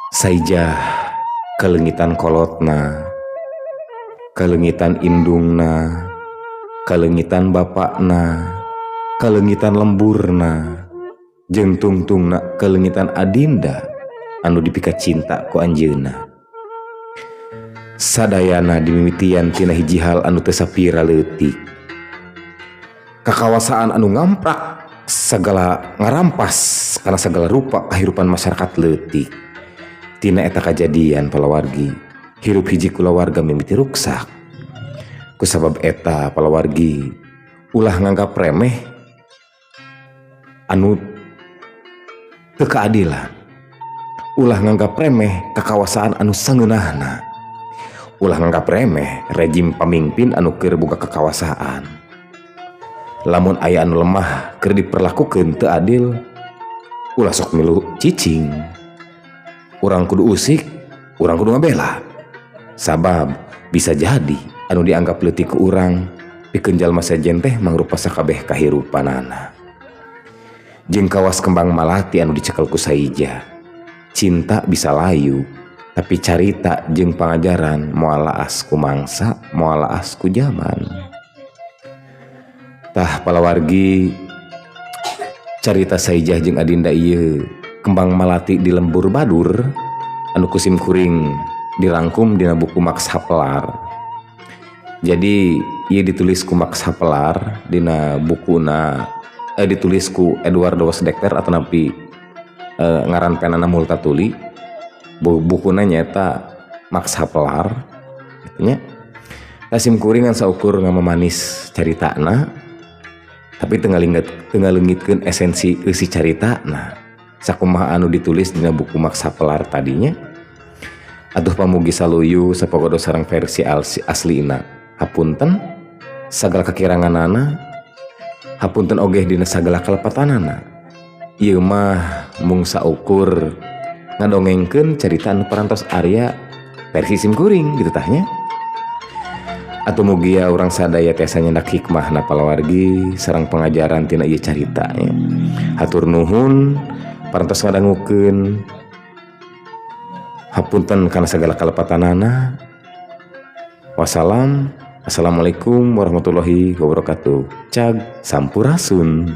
Saijah kaleungitan kolotna, kaleungitan indungna, kaleungitan bapakna, kaleungitan lemburna, jeung tungtungna kaleungitan adinda anu dipika cinta ku anjeunna. Sadayana dimimitian tina hiji hal anu teu sapira leutik. Kakawasaan anu ngamprak sagala, ngarampas kana sagala rupa kahirupan masyarakat leutik. Tina eta kajadian, palawargi, hirup hiji kulawarga mimiti ruksak. Kusabab eta, palawargi, ulah nganggap remeh anu teu keadilan, ulah nganggap remeh kakawasaan anu sangeunahna, ulah nganggap remeh rejim pamimpin anu keur boga kakawasaan. Lamun aya anu lemah keur diperlakukeun teu adil, ulah sok milu cicing. Urang kudu usik, urang kudu ngabela, sabab bisa jadi anu dianggap leutik ku urang pikeun jalma sejen teh mangrupa sakabeh kahirupanana. Jeung kawas kembang malati anu dicekel ku Saija, cinta bisa layu, tapi carita jeung pangajaran moal laas ku mangsa, moal laas ku jaman. Tah, palawargi, carita Saijah jeung Adinda ieu, Kembang Malati di Lembur Badur, anu ku sim kuring dirangkum dina buku Max Havelaar. Jadi ieu ditulis ku Max Havelaar dina bukuna, ditulis ku Eduardo Dekker atau napi ngaran penana Multatuli. Bukuna nyaeta Max Havelaar gitu nya. Sim kuring ngan saukur ngamamanis caritana, tapi teu ngaleungitkeun esensi eusi caritana sakumaha anu ditulis dina buku Max Havelaar tadinya. Atuh pamugi saluyu sapogodo sareng versi aslina. Hapunten sagala kekiranganana, hapunten ogeh dina sagala kalepatanana. Ieu mah mung saukur ngadongengkeun carita anu parantos aya versi sim kuring gitu tah nya. Atuh mugia urang sadaya tiasa nyandak hikmahna, palawargi, sareng pengajaran tina ieu carita nya. Hatur nuhun parantos ngadangukeun. Hapunten kana sagala kalepatanana. Wassalam. Assalamualaikum warahmatullahi wabarakatuh. Cag, sampurasun.